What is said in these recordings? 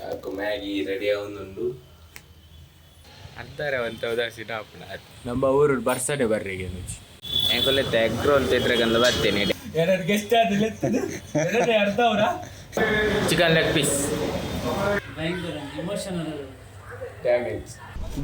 ಚಾಕು Maggi ready ಆವೊಂದುಂಡು. ಅಂತಾರೆ ಒಂತ ಉದಾಸೀನ ಆಪುಂಡು. ನಮ್ಮ ಊರು ಬರ್ಸಡೆ ಬರ್ರಿಗೆ. ಎಂಕುಲೆತ್ತ ಎಗ್ ರೋಲ್ ತಿನ್ರೆಗಂದು ಬತ್ತೇನೆ. ಎರಡು ಗೆಸ್ಟ್ ಆದ ಅರ್ಧ ಅವರ. Chicken leg piece. ಭಯಂಕರ ಇಮೋಷನಲ್. ಡ್ಯಾಮೇಜ್.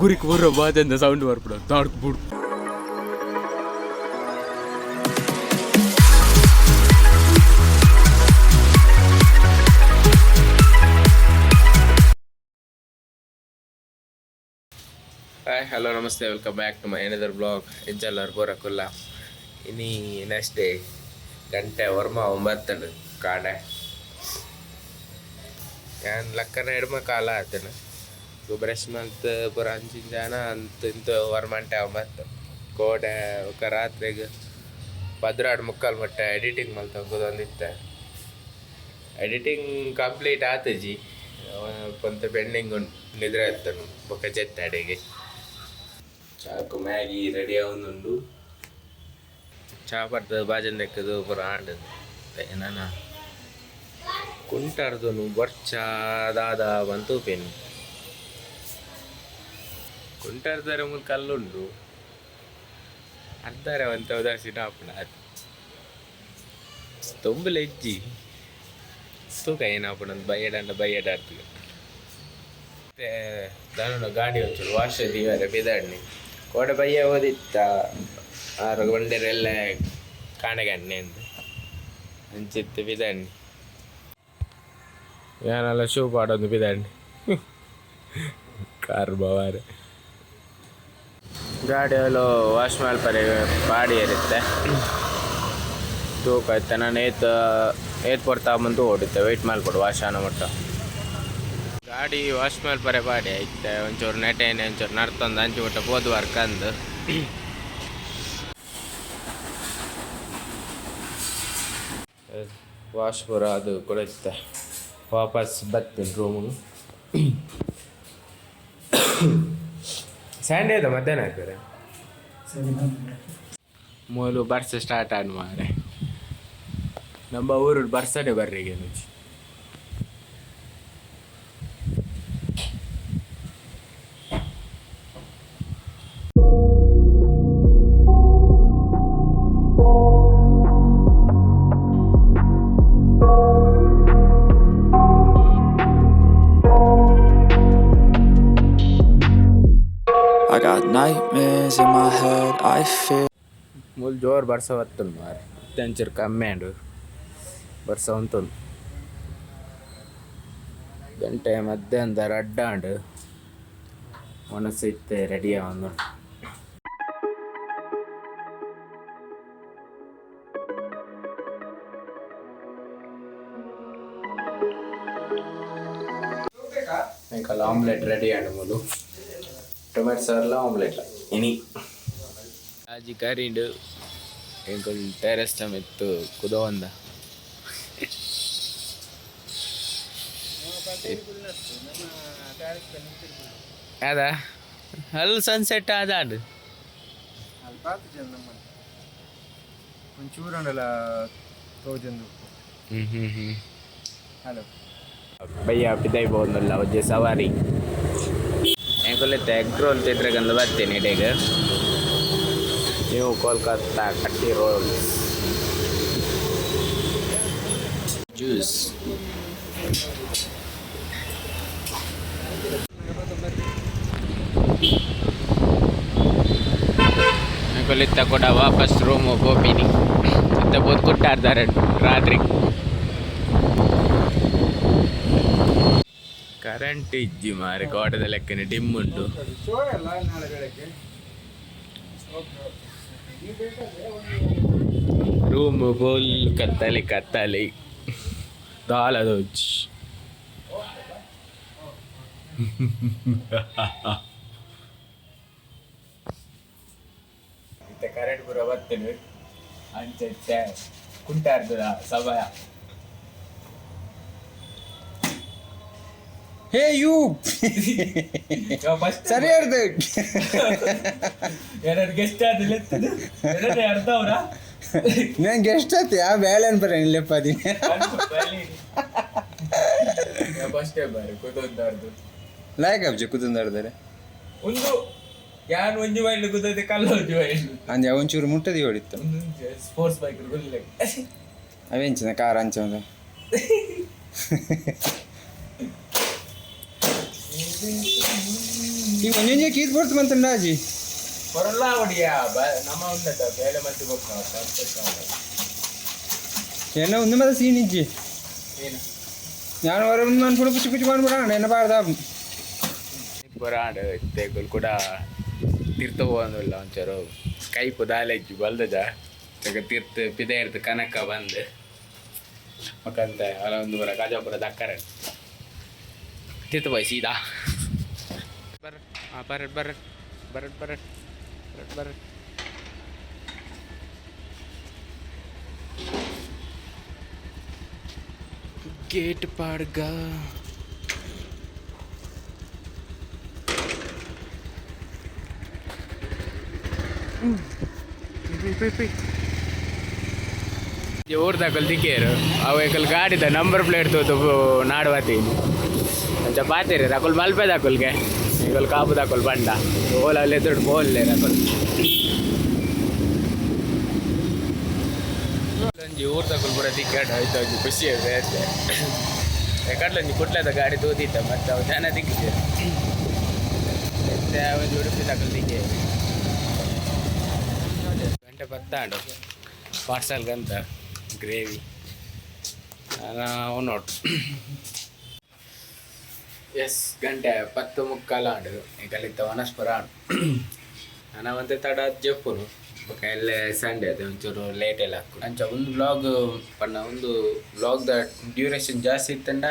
ಗುರಿಕ್ ಬರೋ ಬಾದಿಂದ ಸೌಂಡ್ ಬರ್ಬಿಡ ತಾಡ್ಕ್ ಬಿಡು. Hi, hello, namaste, welcome back to my another vlog. ಎಂಚಲ್ಲರ್ ಪೂರಕುಲ್ಲ? ಇನಿ ನೆಕ್ಸ್ಟ್ ಡೇ. ಗಂಟೆ ಒರ್ಮ ಒಂಬತ್ತಂಡು ಕಾಡೆ. ಯಾನ್ ಲಕ್ಕನ ಎಡ್ಮ ಕಾಲ ಆತನ ಬ್ರಷ್ ಮಲ್ತ್ ಪೂರ ಅಂಚಿಂಚಾನ ಅಂತ ಇಂತ ಒರ್ಮಂಟೆ ಒಂಬತ್ತು. ಕೋಡೆ ಬೊಕ ರಾತ್ರೆಗ್ 12:45 ಮುಟ್ಟ ಎಡಿಟಿಂಗ್ ಮಲ್ತ ಕುದೊಂದಿತ್ತೆ. ಎಡಿಟಿಂಗ್ ಕಂಪ್ಲೀಟ್ ಆತಜಿ, ಒಂತೆ ಪೆಂಡಿಂಗ್ ಉಂಟು. ನಿದ್ರೆ ಆಯ್ತನು ಬೊಕ ಜೆತ್ತೆ ಅಡೆಗೆ. ಚಾಕು ಮ್ಯಾಗಿ ರೆಡಿ ಆವೊಂದುಂಡು. ಚಾ ಪಡ್ದು ಬಾಜನ್ ದೆಕ್ಕದು ಪೂರ ಆಂಡ್. ನನ ಕುಂಟಾರ್ದುನು ಬೊರ್ಚ ದಾದ ಪಂದ್ ತೂಪೆನ್. ಕುಂಟಾರ್ದರೆ ಮೂಲು ಕಲ್ಲುಂಡು. ಅರ್ಧರೆ ಒಂತೆ ಉದಾಸೀನ ಆಪುಂಡು. ಆತ್ ತೊಂಬುಲ ಇಜ್ಜಿ. ತೂಕ ಏನಾಪುಂಡು. ಬಯ್ಯಡಂಡ ಬಯ್ಯಡ ಆರ್ತುಗೆ ದಾನೋಡ ಗಾಡಿ ಒಂಚೂರು ವಾಶ್ ದೀವರೆ ಪಿದಾಡ್ನಿ. ಕೋಡೆ ಬಯ್ಯ ಓದಿತ್ತ ಆರು ಬಂಡೆರೆಲ್ಲ ಕಾಣೆಗಣ್ಣೆ ಅಂದು ಅಂಚಿತ್ತು ಪಿದಾಡ್ನಿ. ಯಾನಲ್ಲ ಶೂ ಪಾಡೊಂದು ಪಿದಾಡ್ನಿ. ಕಾರ್ ಬವಾರೆ ಗಾಡಿ ಎಲ್ಲ ವಾಶ್ ಮಲ್ಪರೆ ಪಾಡಿ ಇರುತ್ತೆ. ತೂಕ ಆಯ್ತಾ? ನಾನು ಏತ್ ಏತ್ ಪೊರ್ತು ಬಂದು ಓಡುತ್ತೆ. ವೆಯ್ಟ್ ಮಲ್ಪೊಡು ವಾಶ್ ಆನ ಮುಟ್ಟ. ಗಾಡಿ ವಾಶ್ ಮಲ್ಪರೆ ಪಾಡಿ ಐತೆ. ಒಂಚೂರು ನೆಟೇನೆ ಒಂಚೂರು ನರ್ತೊಂದು ಅಂಚಿ ಮುಟ್ಟ ಪೋದು ವರ್ಕಂದು. ವಾಶ್ ಪೂರ ಅದು ಕೊಡುತ್ತೆ. ವಾಪಸ್ ಬತ್ತೀನಿ ರೂಮಿಗೆ. ಸ್ಯಾಂಡೇ ಇದೆ ಮಧ್ಯಾಹ್ನ ಹಾಕಿದ್ರೆ. ಮೂಲು ಬರ್ಸ ಸ್ಟಾರ್ಟ್ ಆನ್ ಮಾರೆ. ನಮ್ಮ ಊರು ಬರ್ಸಡೆ ಬರ್ರಿಗೆ. I got nightmares in my head, I fear. ಮೂಲು ಜೋರು ಬರ್ಸ ಬತ್ತುಂಡು ಮಾರೆ. ಒಂಚೂರು ಕಮ್ಮಿ ಆಂಡು. ಬರ್ಸ ಉಂತುಂಡು. ಗಂಟೆ ಮಧ್ಯಾಹ್ನದ ರಡ್ಡಾಂಡು. ಒಣಸು ಇತ್ತೆ ರೆಡಿ ಆವೊಂದುಂಡು. ಎಂಕಲ್ ಆಮ್ಲೆಟ್ ರೆಡಿ ಆಂಡ್ ಮೂಲು. ಟೊಮೆಟೊ ಸಾರ್ಲ ಆಮ್ಲೆಟ್ಲ. ಇನಿ ಆಜಿ ಕರಿಂಡು. ಎಂಕುಲು ಟೆರೆಸ್ ಮಿತ್ತು ಕುದವಂದ. ಅದ ಅಲ್ಲಿ ಸನ್ಸೆಟ್ ಆದಾಂಡ್. ಒಂಚೂರಂಡಲ ತೋಜೊಂದು. ಹ್ಮ್ ಹ್ಮ್ ಹ್ಮ್ ಹಲೋ. ಬಯ್ಯ ಪಿದೈ ಪೋವೊಂದುಲ್ಲ ಒಂಜಿ ಸವಾರಿ. ಎಂಕುಲು ಎಗ್ ರೋಲ್ ತಿನ್ರೆಗಂದು ಬತ್ತೀನಿ ಇಡೆಗ್. ನ್ಯೂ ಕೋಲ್ಕತ್ತಾ ಕಟ್ಟಿ ರೋಲ್ಸ್. ಜ್ಯೂಸ್. ಎಂಕುಲು ಇತ್ತ ಕೂಡ ವಾಪಸ್ ರೂಮ್ ಪೋಪಿನಿ. ಇತ್ತ ಪೋದು ಕುಟ್ಟಾರ್ದಾರೆ ರಾತ್ರಿ. ಕರೆಂಟ್ ಇಜ್ಜಿ ಮಾರೆ. ಕೋಟದ ಲೆಕ್ಕನೆ ಡಿಮ್ ಉಂಟು. ಅಲ್ಲ, ನಾಳೆ ಬೆಳಗ್ಗೆ. ರೂಮ್ ಫುಲ್ ಕತ್ತಲಿ ಕತ್ತಲಿ. ದಾಲ ದೋಚ್. ಇತ್ತೆ ಕರೆಂಟ್ ಪೂರ ಬತ್ತುಂಡು. ಅಂಚ ಇತ್ತೆ ಕುಂಟಾರ್ದದ ಸಮಯ. ಹೇ you. First ಸರಿ ಹೇಳ್ದೆ. ಎರಡು ಗೆಸ್ಟ್ ಆದ ಅರ್ಧ ಅವರ. ನಾನು ಗೆಸ್ಟ್ ಆಯ್ತು. ಯಾವ ಬೇಳೆ ಬರ ಲೆಪ್ಪದಿ. ಫಸ್ಟ್ ಟೈಮ್ ಬಾರಿ ಕುದೊಂದಾರ್ದು. ಲಾಯಕ್ ಆಬ್ಜಿ ಕುತ್ತೊಂದಾಡ್ದಾರೆ. ಒಂದು ಯಾನ್ ಒಂಜಿ ಮೈಲ್ ಕುದೋದೆ, ಕಲ್ಲ ಒಂಜಿ ಮೈಲ್. ಅಂಜೆ ಒಂಚೂರು ಮುಟ್ಟದಿ ಹೊಡಿತ್ತು. ಸ್ಪೋರ್ಟ್ಸ್ ಬೈಕ್ ಗುಲ್ಲೆ. ಅವೆಂಚಿನ ಕಾರ್ ಅಂಚ. ಈ ಒಂಜೊಂಜೆ ಕೀತ್ ಪೊರ್ತು ಮಂತಂಡ ಅಜ್ಜಿ. ಕೊರಲ್ಲ ಹೊಡಿಯ ನಮ್ಮ ಉಂದಟ ಬೇಲೆ ಮತ್ತೆ ಬೊಕ್ಕ. ಎನ್ನ ಒಂದು ಮದ ಸೀನ್ ಇಜ್ಜಿ. ಏನು? ನಾನು ಹೊರ ಒಂದು ಮನ್ಪುಡು ಪುಚ್ಚು ಪುಚ್ಚು ಮಾಡ್ಬಿಡ ಎನ್ನ ಬಾರ್ದ. ಪುರಾಣ ಇತ್ತೆಗುಲ್ ಕೂಡ ತೀರ್ಥ ಹೋಗಂದಿಲ್ಲ. ಒಂಚೂರು ಕೈಪು ದಾಲೆಜ್ಜು ಬಲ್ದದ ತೀರ್ಥ ಪಿದೆ ಇರ್ತು ಕನಕ ಬಂದು ಮಕ್ಕಂತ ಅಲ್ಲ. ಒಂದು ಬರ ಕಾಜಾಪುರ ದಕ್ಕರ ತೀರ್ಥ ಬಾಯ್ ಸೀದಾ ಬರ. ಹಾಂ, ಬರ ಬರ ಬರ ಬರ ಬರ ಬರ. ಗೇಟ್ ಪಾಡ್ಗ. ಊರ್ದಾಕಲ್ ದಿಕ್ಕೇರು ಅವು ಎಕಲ್ ಗಾಡಿದ ನಂಬರ್ ಪ್ಲೇಟ್ ತೂತು ನಾಡುವತಿ ಅಂಚ ಪಾತೇರಿ ಅಕುಲ್ ಮಲ್ಪೆ ದಾಕುಲ್ಗೆ ಈಗಲ್ ಕಾಪು ದಾಕುಲ್ ಬಂಡ ಓಲ ಅಲ್ಲಿ ಎದುರು ಬೋಲ್ಲೆ ಅಕುಲ್. ಒಂಜಿ ಊರ್ದಾಕುಲ್ ಪೂರ ದಿಕ್ಕಾಡ ಆಯ್ತು. ಒಂಜಿ ಖುಷಿ ಬೇತೆ ಕಡ್ಲೊಂಜಿ ಕುಟ್ಲದ ಗಾಡಿ ತೂದಿತ್ತ ಮತ್ತೆ ಅವು ಜನ ದಿಕ್ಕಿದೆ. ಮತ್ತೆ ಒಂಜಿ ಉಡುಪಿ ದಾಕುಲ್ ದಿಕ್ಕೆ. ಗಂಟೆ ಪತ್ತಾಂಡು. ಪಾರ್ಸಲ್ಗಂತ ಗ್ರೇವಿ ನೋಟ್. ಎಸ್, ಗಂಟೆ 10:45 ಆಂಡು. ಕಲಿತ ವನಸ್ಪರ ಆಂಡು. ನಾನು ಒಂತೆ ತಡ ಜಪ್ಪುನು ಬೊಕ ಎಲ್ಲೆ ಸಂಡೆ ಅದು ಒಂಚೂರು ಲೇಟ್ ಎಲ್ಲ ಹಾಕು. ಅಂಚ ಒಂದು ವ್ಲಾಗ್ ಪಂಡ ಒಂದು ವ್ಲಾಗ್ದ ಡ್ಯೂರೇಷನ್ ಜಾಸ್ತಿ ಇತ್ತಂಡ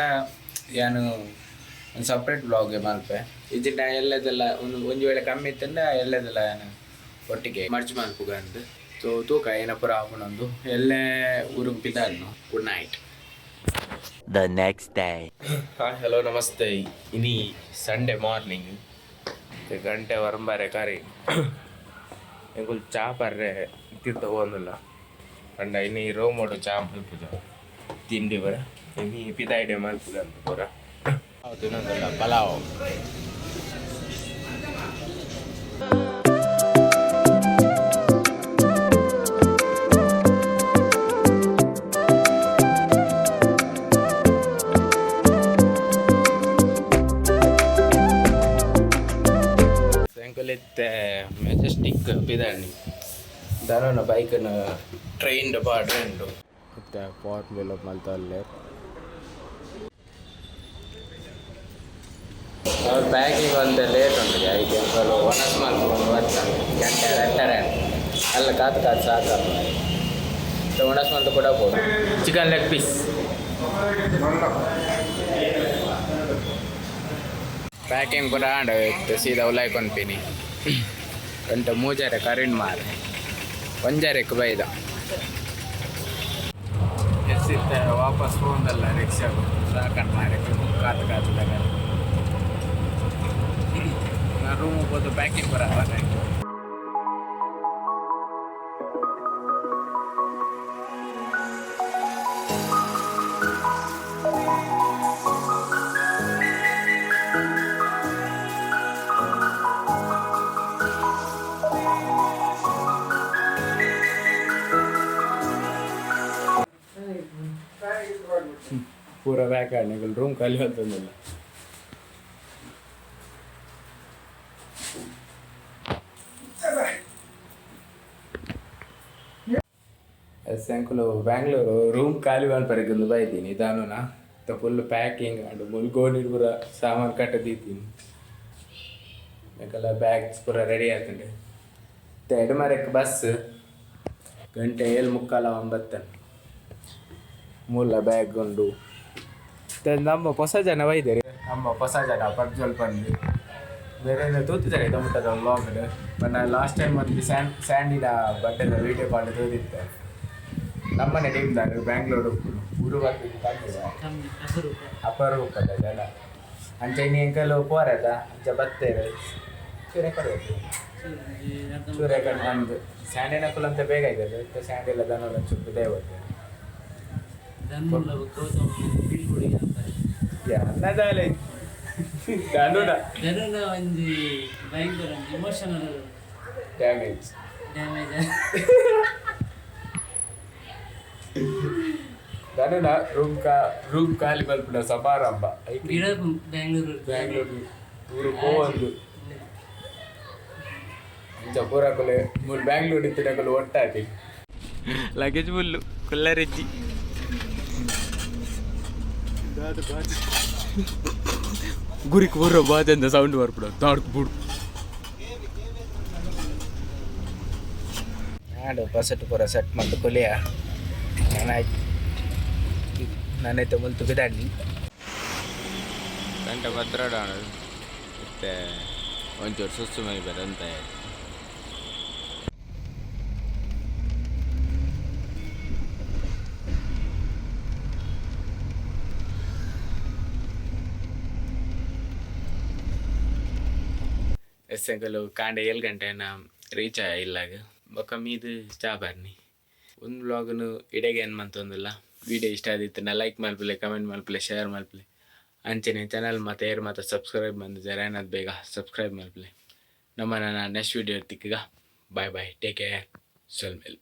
ಯಾನು ಒಂದು ಸಪ್ರೇಟ್ ವ್ಲಾಗ್ ಮಲ್ಪೆ. ಇಜ್ಜಿಂಡ ಎಲ್ಲದೆಲ್ಲ ಒಂದು ಒಂಜಿ ವೇಳೆ ಕಮ್ಮಿ ಇತ್ತಂಡ ಎಲ್ಲದೆಲ್ಲ ಯಾನು ಒಟ್ಟಿಗೆ ಮರ್ಜ್ ಮಲ್ಪುಗ ಅಂದ್. ಸೊ ತೂಕ ಏನಪುರ ಆಪುನೊಂದು ಎಲ್ಲೆ ಊರುಗ್ ಪಿದಾರ್ನು. Good night. The next day. Hi, hello, namaste. ಇನಿ ಸಂಡೇ ಮಾರ್ನಿಂಗ್ ಗಂಟೆ ವರಂಬಾರೆ ಕಾರಿ. ಎಂಕುಲು ಚಾ ಪರ್ರೆ ತೀರ್ಥ ಹೋಗಂದಿಲ್ಲ ಪಂಡ ಇನಿ ರೋಮೋಡು ಚಾ ಮಲ್ಪುಜ, ತಿಂಡಿ ಬರ ಇನಿ ಪಿದಾಯಿಡೆ ಮಲ್ಪುಜ ಅಂತ ಪೂರ. ತಿನ್ನೊಂದಿಲ್ಲ ಪಲಾವ್. ಎಂಕುಲು ಇತ್ತೆ ಮೆಜೆಸ್ಟಿಕ್ ಪಿದಾಣಿ ದಾನೋನ ಬೈಕನ್ನು ಟ್ರೈನ್ ಪಾಡ್ರೆ ಉಂಡು. ಮತ್ತೆ ಫಾರ್ಮ್ ಫಿಲ್ ಮಲ್ತಲ್ಲೇ ಅವ್ರ ಪ್ಯಾಕಿಂಗ್ ಒಂದು ಲೇಟ್ ಉಂಟು. ಐದು ಎಂಕಲು ಒಣಸ್ ಮಲ್ಪುಂಡು ಬರ್ತ ಗಂಟೆ ರೆಟ್ಟರೆ ಅಲ್ಲ. ಕಾತು ಕಾತು ಸಾಕು. ಒಣಸ್ ಮಲ್ತು ಕೂಡ ಬೋದು. ಚಿಕನ್ ಲೆಗ್ ಪೀಸ್ ಪ್ಯಾಕಿಂಗ್ ಪೂರ ಆಂಡ. ಸೀದಾ ಉಲಾಯ್ ಕೊನ್ಪಿನಿ. ಗಂಟೆ ಮೂಜರೆ ಕರೆಂಟ್ ಮಾರೆ ಒಂಜರೆಕ್ ಬೈದ. ಎಸ್ಸಿತ್ತ ವಾಪಸ್ ಹೋಗಲ್ಲ ರಿಕ್ಷಾ ಸಾಕಂಡ್ ಮಾರೆ ಕಾತು ಕಾತು ತಗ. ರೂಮ್ ಹೋದು ಪ್ಯಾಕಿಂಗ್ ಪೂರ. ಪೂರ ಪ್ಯಾಕ್ ಆಂಡ್ ರೂಮ್ ಖಾಲಿ ಅಂತಂದಿಲ್ಲ. ಎಸ್, ಅಂಕುಲು ಬ್ಯಾಂಗ್ಳೂರು ರೂಮ್ ಖಾಲಿ ಮಲ್ಪರೆಗೊಂದು ಬೈತೀನಿ ನಿಧಾನನ. ಫುಲ್ ಪ್ಯಾಕಿಂಗ್ ಅಂಡ್ ಮುಲ್ಗೋನಿ ಪೂರ ಸಾಮಾನು ಕಟ್ಟದೀತೀನಿ. ಮೇಕೆಲ್ಲ ಬ್ಯಾಗ್ಸ್ ಪೂರ ರೆಡಿ ಆತುಂಡು. ಎಡಮರೆಕ್ ಬಸ್ ಗಂಟೆ 7:45 9. ಮೂಲ ಬ್ಯಾಗ್ ಉಂಡು. ಮತ್ತೆ ನಮ್ಮ ಹೊಸ ಜನ ಬೈದಾರೆ. ನಮ್ಮ ಹೊಸ ಜನ ಪರ್ಜಲ್ ಬಂದು ಬೇರೆ ತೂತಿದ್ದಾರೆ ಮುಟ್ಟದ ವ್ಲಾಗ್. ಬಟ್ ನಾನು ಲಾಸ್ಟ್ ಟೈಮ್ ಒಂದು ಸ್ಯಾಂಡಿನ ಬಡ್ಡೆದ ವೀಡಿಯೋ ಕಾಲ್ ತೂದಿತ್ತೆ. ನಮ್ಮನೆ ಟೀಮ್ದಾರೆ ಬ್ಯಾಂಗ್ಳೂರು ಊರು ಬರ್ತಿದ್ದು ಕಮ್ಮಿ. ಕಮ್ಮಿ, ಅಪರೂಪ. ಅಪರೂಪದ ಜನ. ಅಂಚ ಇನ್ನು ಎಂಕಲು ಪೋರದ ಅಂಚ ಬತ್ತೇವೆ. ಚೂರು ರೆಕಾರ್ಡ್ ಚೂರು ರೆಕಾರ್ಡ್ ಬಂದು ಸ್ಯಾಂಡಿನ ಕುಲ ಅಂತ ಬೇಗ ಇದೆ. ಸ್ಯಾಂಡಿಲ್ಲ ದನ ಚುಪ್ಪು ದೇವತೆ. ಧನ್ಮುಲ್ಲ ಗೌತಮ ಬೀಳ್ಕೊಡುಗೆ ಅಂತಾರೆ. ಅನ್ನದಾಲೆ ಧನುನ. ಧನುನ ಒಂಜಿ ಭಯಂಕರ ಇಮೋಷನಲ್ ಡ್ಯಾಮೇಜ್. ಡ್ಯಾಮೇಜ್. ಧನುನ ರೂಮ್ ಕಾ ರೂಮ್ ಖಾಲಿ ಮಲ್ಪುನ ಸಮಾರಂಭ. ಗಿಡ ಬೆಂಗಳೂರು. ಬ್ಯಾಂಗ್ಳೂರು ಊರು ಪೋವೊಂದು ಇಂಚ ಪೂರಕುಲೆ ಮೂಲು ಬ್ಯಾಂಗ್ಳೂರ್ ಇತ್ತಿನಕುಲು ಒಟ್ಟಾತಿ. ಲಗೇಜ್ ಫುಲ್ಲು ಕುಲ್ಲರೆಜ್ಜಿ. ಗುರಿಕ್ ಬರೋ ಬಾದಿಂದ ಸೌಂಡ್ ಬರ್ಬಿಡ ತಾಡ್ಕು ಬುಡು. ನಾಡು ಬಸಟ್ ಪೂರ ಸೆಟ್ ಮಲ್ತ್ ಕೊಲಿಯ. ನಾನು ನಾನೈತೆ ಮುಲ್ತು ಬಿದಾಡ್ಲಿ. ಗಂಟೆ ಭದ್ರಾಡ ಮತ್ತೆ ಒಂಚೂರು ಸುಸ್ತು ಮೈ ಬರಂತ. ಎಸ್ ಅಂಕಲು, ಕಾಂಡೆ 7 ಗಂಟೆನ ರೀಚ್ ಇಲ್ಲಾಗ. ಬೊಕ್ಕ ಮೀದು ಚಾ ಬರ್ನಿ. ಒಂದು ಬ್ಲಾಗ್ನು ಇಡೆಗೆ ಏನು ಮಂತೊಂದಿಲ್ಲ. ವಿಡಿಯೋ ಇಷ್ಟ ಆದಿತ್ತು ಲೈಕ್ ಮಲ್ಪಲೆ, ಕಮೆಂಟ್ ಮಲ್ಪಲೆ, ಶೇರ್ ಮಲ್ಪಲೆ. ಅಂಚನೆ ಚಾನಲ್ ಮತ್ತು ಏರ್ ಮತ್ತು ಸಬ್ಸ್ಕ್ರೈಬ್ ಬಂದು ಜರ ಏನಾದ್ರು ಬೇಗ ಸಬ್ಸ್ಕ್ರೈಬ್ ಮಲ್ಪಲೆ. ನಮ್ಮ ನನ್ನ ನೆಕ್ಸ್ಟ್ ವಿಡಿಯೋ ತಿಕ್ಕಗ. Bye bye, take care, ಸೊಲ್ಮೇಲ್.